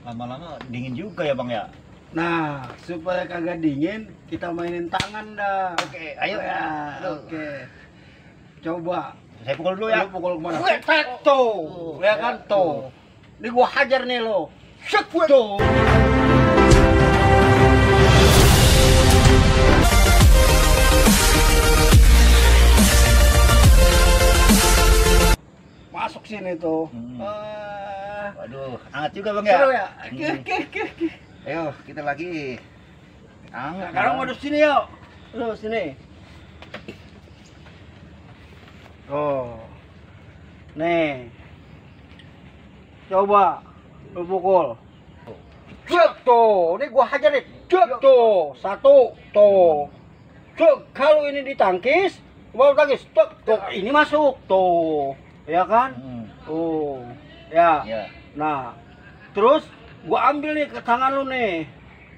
Lama-lama dingin juga ya bang ya. Nah, supaya kagak dingin, kita mainin tangan dah. Oke, ayo ya. Oke. Coba. Saya pukul dulu ya. Lu pukul kemana? Tuh, ya kan tuh. Ini gua hajar nih lo. Shut tuh. Masuk sini tuh. Waduh, hangat juga bang ya. Seru ya? Ayo, kita lagi. Hangat. Sekarang mau sini yuk. Lu sini. Oh. Nih. Coba lu pukul. Cek tuh. Ini gua hajar nih. Cek tuh. Satu tuh. Cek, kalau ini ditangkis, mau tangkis. Cek tuh. Ini masuk tuh. Ya kan? Tuh. Ya. Ya. Nah, terus gua ambil nih ke tangan lu nih.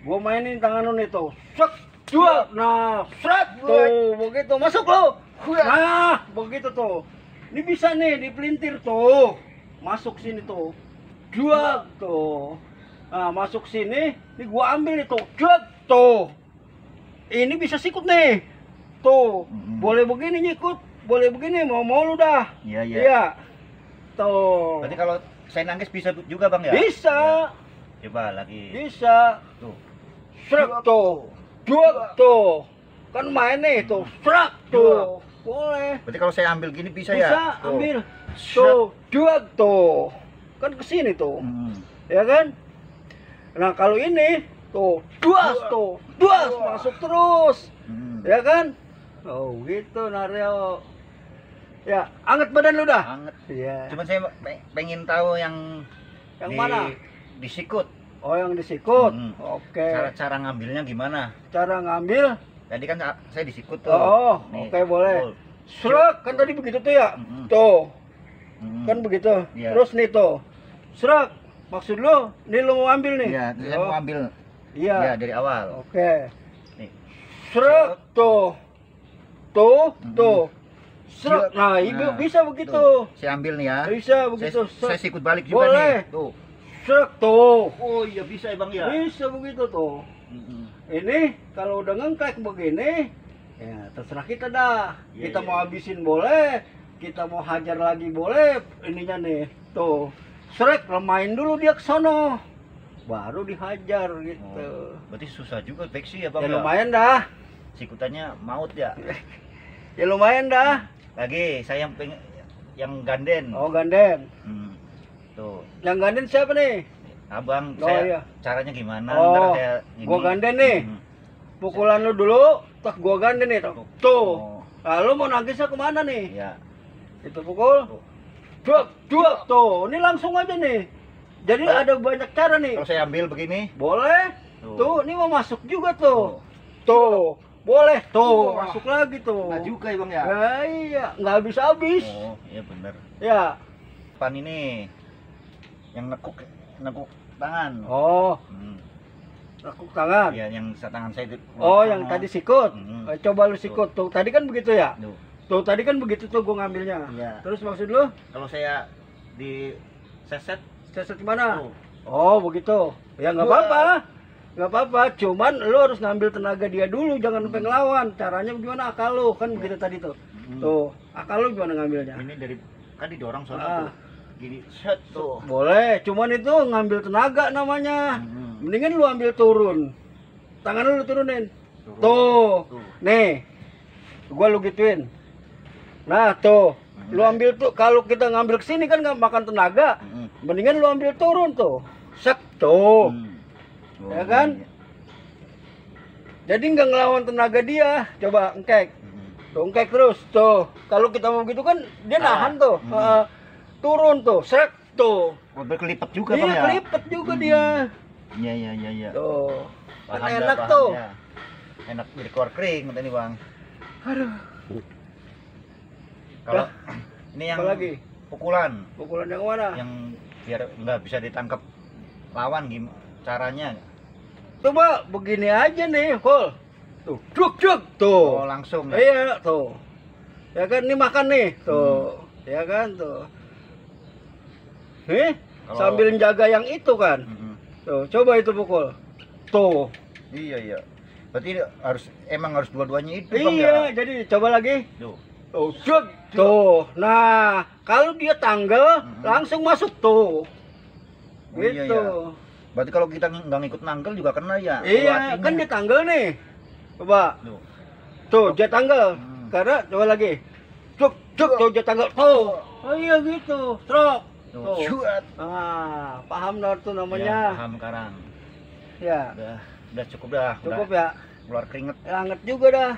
Gua mainin tangan lu nih tuh. Sek, dua. Nah, seret tuh. Begitu masuk lu. Nah, begitu tuh. Ini bisa nih dipelintir tuh. Masuk sini tuh. Dua tuh. Nah, masuk sini. Ini gua ambil nih tuh. Dua tuh. Ini bisa sikut nih. Tuh. Boleh begini nyikut. Boleh begini mau lu dah. Iya, iya. Iya. Tuh. Berarti kalau saya nangkis bisa juga bang ya? Bisa. Ya. Coba lagi. Bisa. Tuh. Serak tuh. Dua tuh. Kan main nih tuh. Serak tuh. Boleh. Berarti kalau saya ambil gini bisa, Bisa ya? Tuh. ambil. Tuh. Dua tuh. Kan kesini tuh. Ya kan? Nah kalau ini tuh. Dua tuh. Dua masuk terus. Ya kan? Oh gitu Naryo. Ya, anget badan lu dah. Anget. Iya. Cuman saya pengen tahu yang mana? Disikut. Oh, yang disikut. Oke. Cara ngambilnya gimana? Cara ngambil. Tadi kan saya disikut tuh. Oh, Nih, oke boleh. pukul. Serak, kan tadi begitu tuh ya. Tuh. Kan begitu. Iya. Terus nih tuh. Serak. Maksud lu, nih lu mau ambil nih. Iya, saya mau ambil. Iya. Ya, dari awal. Oke. Nih. Serak tuh. Tuh, tuh. Serak. Nah, ibu Nah, bisa begitu. Tuh. Saya ambil nih ya. Bisa begitu. Saya sikut balik juga boleh. nih. Tuh. Serak tuh. Oh iya bisa ya bang ya. Bisa begitu tuh. Ini kalau udah ngengklek begini, ya terserah kita dah. Iya, Kita iya. mau habisin boleh, kita mau hajar lagi boleh. Ininya nih, tuh. Srek, remain dulu dia ke sono. Baru dihajar gitu. Oh, berarti susah juga peksi ya bang Ya lumayan dah. Sikutannya maut ya. Ya lumayan dah. Lagi saya yang pengen yang ganden. Oh, ganden. Tuh. Yang ganden siapa nih? Abang, Oh, saya iya. caranya gimana? Oh, Ntar saya ini. gua ganden nih. Pukulan lu dulu, tak gua ganden nih tuh. Tuh. Oh. Lalu mau nagisnya kemana nih? Ya. Itu pukul. Tuh. Dua tuh. Ini langsung aja nih. Jadi ada banyak cara nih. Kalau saya ambil begini, Boleh. Tuh. Tuh, ini mau masuk juga tuh. Tuh. Boleh tuh, masuk lagi tuh. nggak juga ya bang ya. Ya, iya, nggak habis-habis. Oh, iya benar. Ya. Pan ini yang nekuk tangan. Oh, lekuk tangan. Iya, yang tangan saya itu. Oh, yang tadi sikut. Coba lu sikut tuh. Tadi kan begitu ya? Tuh. Tuh, tadi kan begitu tuh gua ngambilnya. Iya. Terus maksud lu? Kalau saya di seset, Seset mana? tuh. Oh, begitu. Ya nggak apa-apa. Nggak apa-apa, cuman lu harus ngambil tenaga dia dulu, jangan sampai ngelawan. Caranya gimana akal lu? Kan begitu tadi tuh. Tuh, akal lu gimana ngambilnya? Ini dari kan didorong soalnya Ah. tuh. Gini, set tuh. Boleh, cuman itu ngambil tenaga namanya. Mendingan lu ambil turun. Tangan lu turunin. Turun. Tuh. Tuh. Nih. Gua lu gituin. Nah, tuh. Lu ambil tuh, kalau kita ngambil ke sini kan nggak makan tenaga. Mendingan lu ambil turun tuh. Sek tuh. Oh, Ya kan? iya. Jadi nggak ngelawan tenaga dia. Coba engkek. Tuh, engkek terus. Tuh. Kalau kita mau gitu kan dia nahan tuh. Turun tuh. Sek tuh. Oh, berkelipet juga bang Iya, ya. kelipet juga dia. Iya iya iya iya. Tuh. Kan Paham dah, enak paham tuh. ya. Enak jadi keluar kering ini bang. Aduh. Kalau ini yang Apa lagi? pukulan Pukulan yang mana? yang biar nggak bisa ditangkap lawan gimana caranya? Coba begini aja nih, Kol. Tuh, duk tuh. Oh langsung ya. Iya, tuh. Ya kan ini makan nih, tuh. Ya kan tuh. Nih, Kalau- sambil jaga yang itu kan. Tuh, coba itu pukul. Tuh. Iya. Berarti emang harus dua-duanya itu Bang, Iya, ya? jadi coba lagi. Tuh. Tuh, set. Tuh. Nah, kalau dia tanggal langsung masuk tuh. Oh, iya, Gitu. iya. Berarti kalau kita nggak ngikut nangkel juga kena ya? Iya, artinya. kan dia tanggal nih. Coba. Tuh. Tuh, dia tanggal. Karena coba lagi. Cuk, tuh dia tanggal. Tuh. Oh iya gitu. Strok. Tuh. Tuh. Cuat. Ah, paham dah tuh Ya, namanya. paham sekarang. Ya. Udah cukup dah. Cukup Udah ya. keluar keringet. Anget juga dah.